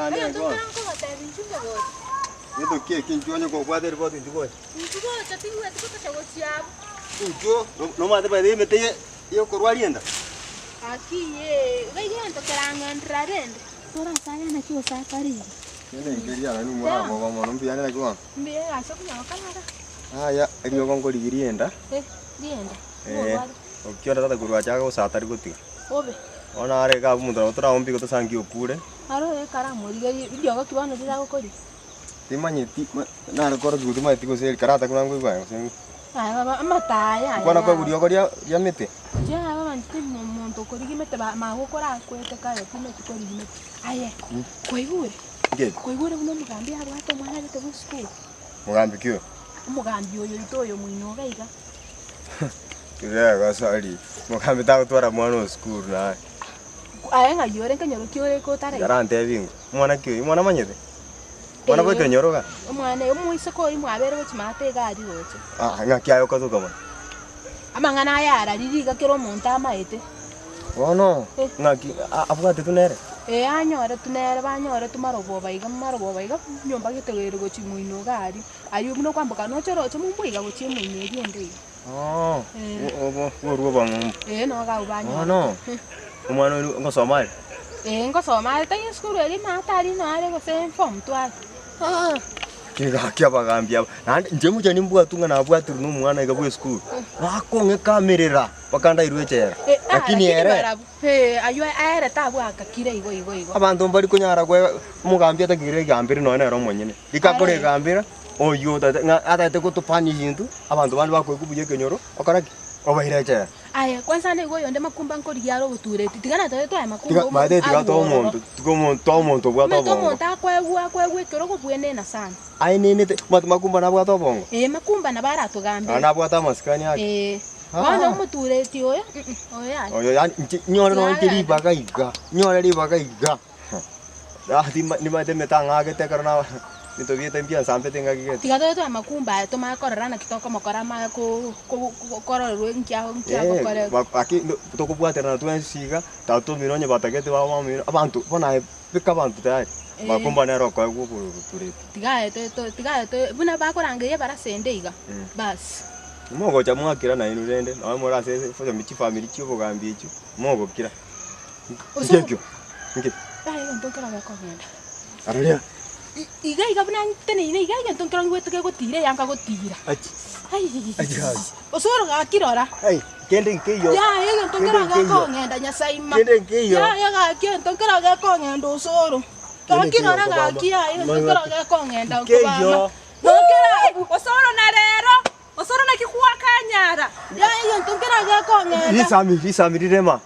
Mbuyande Egento naki bono? nkere nkogotebi inchuo inche gocha. Gento ki eki inchuo onye kobwata eripoti inchuo gocha? Inchuo gocha tingweti gotocha gochia abwo. Inchuo, no- nomanyete by the way emete ye yokorwaria enda? Gaki ee, iga egento kerang'enderera rende. Tore ase aya naki gose akare iga. Kende nkeria nani moraboba mono, mbuyande naki bono? Mbuya egasi okonya gokora iga. Aya, eriogo nkorigirie enda. Eh, rienda. Eh, Omorware. okiore tata korwa achaka gose atari gotiga. Obe. Bono are iga abwo omonto nabo toraombie tosangie okure. Aro ekero amorigereria, riogo ki bono riragokoria? Timanyeti, ma- nare korokigwa timanyeti gose eri karata buna nkoigwa aye gose ng'o. Aye baba, amataaya aya Nkwana koigwa yao. riogo ria riamete. Inche aye baba inche tindi omonto okorigia emete ba magokoro akwete kare timanyeti korigia mete. Aye, kwaigure? Nki? Kwaigure buna omogambi abwate omwana agete bwa esukuru? Mogambi ki oyo? Omogambi oyo oito oyo moino iga iga. Tiga sorry, mogambi tagotwara mwana o sukuru naye. Aye ng'ai ore nkenyoro ki ore kotara iga? Tarantebi ng'o, omwana ki oyio, omwana omanyete? Omwana bwa ekenyoro iga? Omwana oyo omoiseke oyio mwabere gochia maate iga aria roche. Ah, ng'aki aye okotoka mono? Amang'ana aya ararire iga kera omonto amaete. Bono, Eh. ng'aki a- abwatetwe nere? Ee anyoretwe nere, banyoretwe marogoba iga marogoba iga, nyomba gete ere gochia moino iga aria. Ayio buna okwamboka noche oroche mombo iga gochia emoino eria ende iga. Oo, Eh. obo borwa obong'umbu. Ee nogo abwo banyorete. Bono, omwana oyio ngosoma are? Ee ngosoma are, tari esukuru eria maate aria noyo are gose form two are. Gaki abagambi aba, naende inche mochie nimbwatwe ng'a nabwatirwe na omwana iga bwa esukuru, bakong'ekamerera mpaka ndairwe echela. Eh, ah, Lakini lakini ere, barabwo, eh, aywo aere tabwakakire igo igo igo. abanto mbari konyara kwe omogambi atakire egambere nonya nere omonyene. Rikakora egambera, oyio otagete ng'a atagete gotopanish intwe, abanto bande bakoigwa buya ekenyoro, okora ki? Obaire echela. Aye, kwanza nigo oyonde makumba nkorigia are obotureti, tiga natobe twaye makumba Tiga omo- maete tiga arue toa ororo. omonto, tiga omonto toa omonto obwate Omanyete obongo. omonto akoegwa akoegwa ekerogo bwenena sana. Aenenete, omanyete makumba nabwate obongo? Ee, makumba nabo Naende aratogambere. nabwate amasikani ake. Ee, Ah. bono omotureti oyo, mm, oyo yaya. Oyo yaani inche nyore nonye Tiga ribaga iga, nyore ribaga iga. Nimanyete emete ang'agete ekero na ebinto biaito mbiansambete engaki gete. Tiga tobe twamakumba aya tomanye korora naki tokomokora amanye ko- ko- kororerwa inki ago inki agokorerwa. Gaki tokobwaterana twensi iga, tata omino onye batagete baba omino, abanto bono aye beka abanto tayari, makumba nere okoegwa obotureti. Tiga aye to- to tiga aye to buna bakorangeria ebarasa ende iga, basi. Mogocha mwakira nainwe rende, nonye more ase chifamiri chia obogambi echio, mogokira. Gose Inki ekio? Inki? Yaya egento nkero gekogenda. Aroria. I- Iga iga buna nteneine iga egento nkero ngigwete kegotira eyanga gotira. Achi. Ai. Achi gaki. Osoro gaki rora. Ai, kende nkeiyo. Yaya egento nkero Kende nkeiyo. gekong'enda Nyasaima. Kende nkeiyo. Yaya gaki egento nkero gekong'enda osoro. Kende Gaki nkeiyo rora nkobama. gaki yaya egento Mama nkero gaki. gekong'enda Nkeiyo. nkobama. Nokera abwo. Osoro na rero. Osoro naki gwakanyara? Yaya egento nkero gekong'enda. Risami, risami rirema.